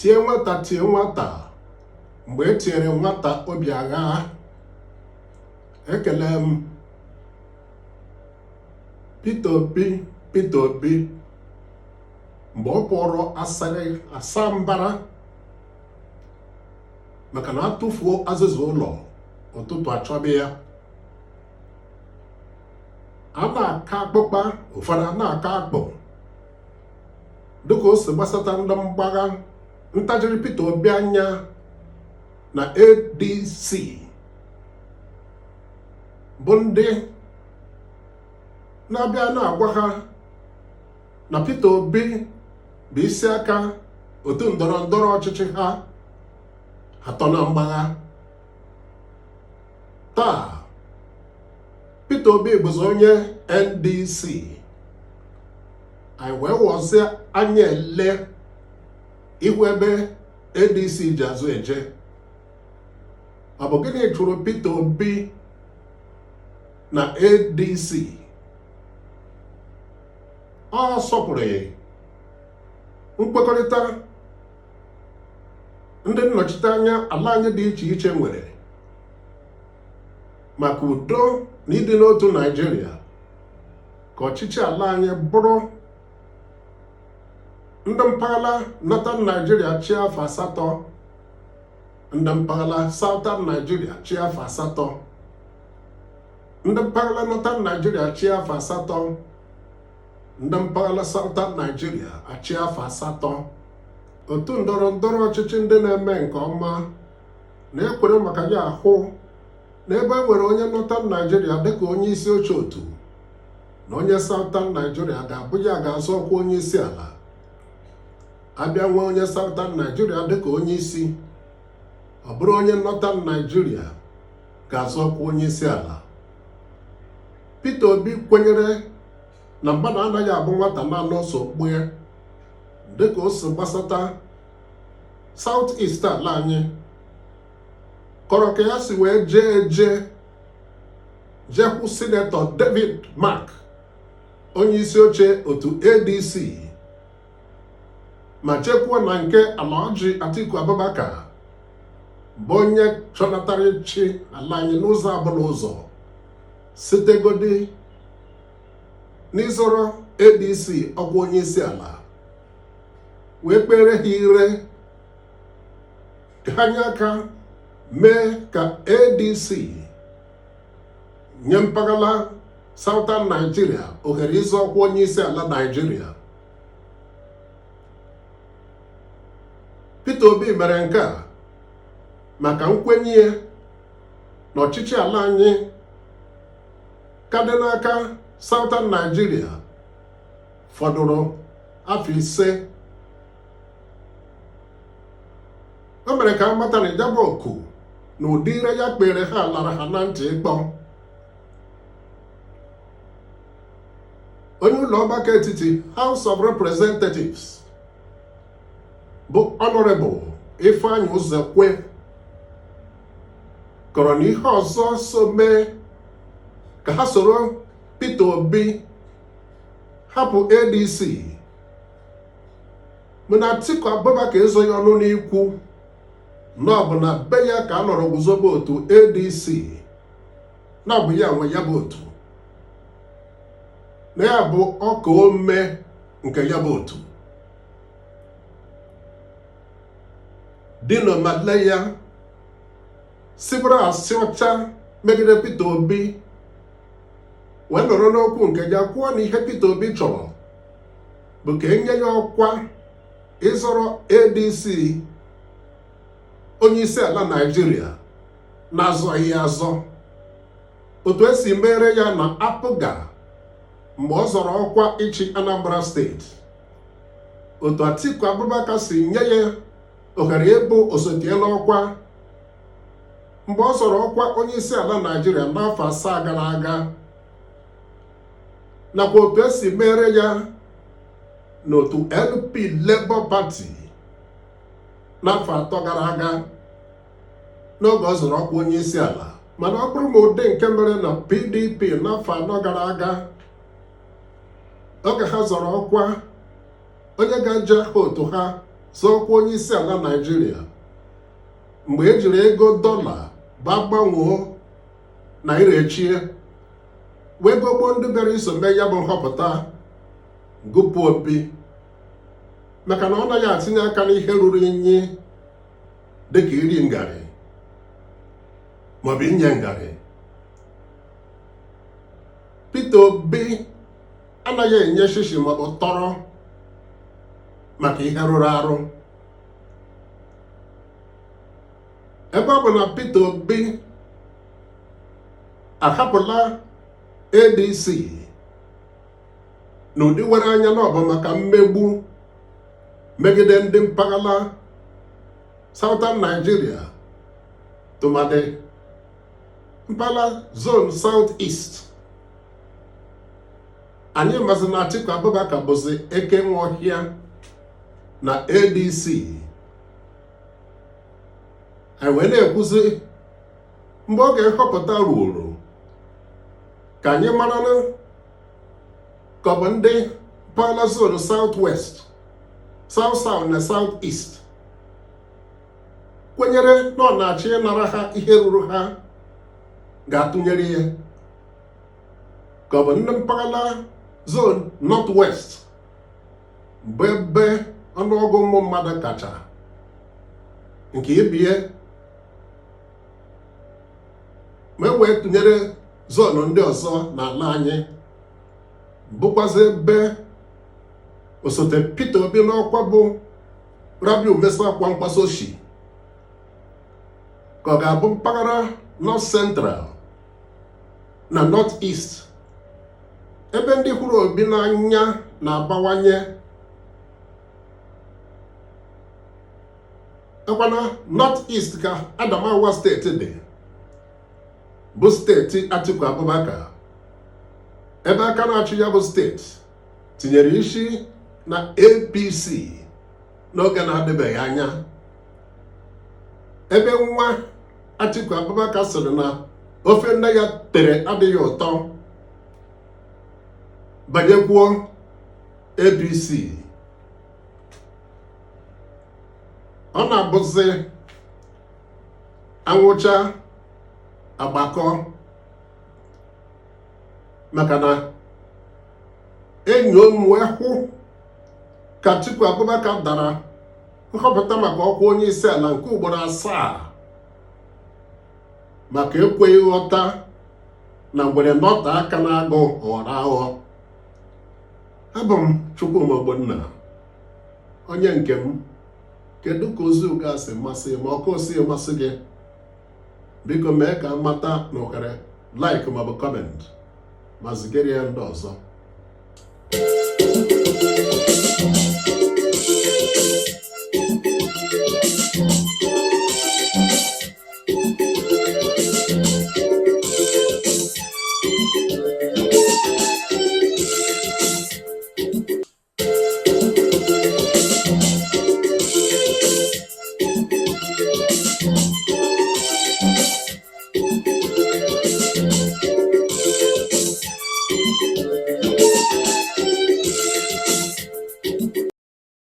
Tie nwata, tie nwata, mgbe e tiere nwata obi agha. Ekele m Peter Obi. Peter Obi mgbe ọ pụọrọ asịrị asa mbara maka na atụfuo azịza ụlọ, ụtụtụ achọba ya. A na-aka akpụkpa, ụfọdụ a na-aka akpụ. Dịka o si gbasata ndị mgbagha ntajiri Peter Obi anya na ADC bụ ndị na-abịa na-agwa ha na Peter Obi bụ isi aka otu ndọrọ ndọrọ ọchịchị ha atọ na mgbagha. Taa Peter Obi bụzi onye NDC. Anyị wee wọzie anya ele ihu ebe ADC ji azụ eje. Ọ bụ gịnị chụrụ Peter Obi na ADC? Ọ sọpụrụ nkwekọrịta ndị nnọchiteanya ala anyị dị iche iche nwere maka udo na ịdị n'otu Naịjirịa, ka ọchịchị ala anyị bụrụ ndị mpaghara Northern Nigeria chịa afọ 8, ndị mpaghara Southern Nigeria chịa afọ 8, ndị mpaghara Northern Nigeria chịa afọ 8, ndị mpaghara Southern Nigeria achịa afọ 8. Otu ndọrọ ndọrọ ọchịchị ndị na-eme nke ọma na-ekwere maka ya ahụ na ebe e nwere onye Northern Nigeria dịka onye isi oche otu na onye Southern Nigeria ga-abụ ya ga-azọ ọkwa onye isi ala. Abịa nwee onye Southern Nigeria dịka onye isi, ọ bụrụ onye Northern Nigeria ga-azọ ọkwa onye isi ala. Peter Obi kwenyere na mmadụ anaghị abụ nwata naanị ọsọ kpue dịka o si gbasata South East ala anyị, kọrọ ka ya si wee jee eje jekwu Sinetọ David Mark, onye isi oche otu ADC, ma jekwuo na nke Alhaji Atiku Abubakar, bụ onye chọnatara ịchị ala anyị n'ụzọ abụla ụzọ sitegodi n'ịzọrọ ADC ọkwa onye isi ala, wee kpere ha ire ka ha nye aka mee ka ADC nye mpaghara Southern Nigeria ohere ịzọ ọkwa onye isi ala Nigeria. Peter Obi mere nke a maka nkwenye ya na ọchịchị ala anyị ka dị n'aka Southern Nigeria fọdụrụ afọ 5. O mere ka a mata na ya bụ oku na ụdị ire ya kpere ha lara ha na ntị ịkpọ. Onye ụlọ ọgbakọ etiti House of Representatives bụ Honorable Ifeanyi Uzekwe kọrọ na ihe ọzọ so mee ka ha soro Peter Obi hapụ ADC bụ na Atiku Abubakar ezoghị ọnụ n'ikwu na ọ bụ na be ya ka a nọrọ guzobe otu ADC, na ọ bụ ya nwe ya bụ otu, na ya bụ ọka ome nke ya bụ otu. Dino Melaye sịbụrụ asị ọcha megide Peter Obi wee nọrọ n'okwu nke ya kwuo na ihe Peter Obi chọrọ bụ ka enye ya ọkwa ịzọrọ ADC onye isi ala Naịjirịa na-azọghị ya azọ, otu esi mere ya na APGA mgbe ọ zọrọ ọkwa ịchị Anambra steeti, otu Atiku Abubakar si nye ya ohere ịbụ osote ya n'ọkwa mgbe ọ zọrọ ọkwa onye isi ala Naịjirịa n'afọ 7 gara aga, nakwa otu esi mere ya n'otu LP Labour Party n'afọ 3 gara aga n'oge ọ zọrọ ọkwa onye isi ala. Mana ọ bụrụ ma ụdị nke mere na PDP n'afọ 4 gara aga oge ha zọrọ ọkwa onye ga-eje aha otu ha zọọkwa onye isi ala Naịjirịa mgbe e jiri ego dọla ba gbanwoo naira echie wee gogbuo ndị bịara iso mee ya bụ nhọpụta, gụpụ Obi maka na ọ naghị atinye aka n'ihe ruru inyi dịka iri ngarị maọbụ inye ngarị. Peter Obi anaghị enye shishi maọbụ tọrọ maka ihe rụrụ arụ. Ebe ọ bụ na Peter Obi ahapụla ADC n'ụdị were anya na ọ bụ maka mmegbu megide ndị mpaghara Southern Nigeria, tụmadị mpaghara zone South East, anyị mazi na Atiku Abubakar bụzi eke nwe ọhịa na ADC. Anyị wee na-ekwuzi mgbe oge nhọpụta ruoro ka anyị mara ka ọ bụ ndị mpaghara zone South West, South South na South East kwenyere na ọ na-achọ ịnara ha ihe ruru ha ga-atụnyere ya, ka ọ bụ ndị mpaghara zone North West, bụ ebe ọnụọgụ ụmụ mmadụ kacha nke ibie ma e wee tụnyere zone ndị ọzọ n'ala anyị, bụkwazi ebe osote Peter Obi n'ọkwa bụ Rabiu Musa Kwankwaso shi, ka ọ ga-abụ mpaghara North Central na North East, ebe ndị hụrụ Obi n'anya na-abawanye. Ekwana North East ka Adamawa steeti dị, bụ steeti Atiku Abubakar, ebe aka na-achị ya bụ steeti tinyere isi na APC n'oge na-adịbeghị anya, ebe nwa Atiku Abubakar sịrị na ofe nne ya tere adịghị ụtọ banyekwuo APC. Ọ na-abụzi anwụcha agbakọ, maka na enyo m wee hụ ka Atiku Abubakar dara nhọpụta maka ọkwa onye isi ala nke ugboro 7 maka ekweghị ghọta na ngwere nọte aka na-agụ ghọrọ aghọ. Abụ m Chukwuma Ogbonna, onye nke m. Kedu ka ozi uga si masị ma ọkụ osi masị gị? Biko mee ka m mata na ohere like maọbụ comment ma zigara ya ndị ọzọ.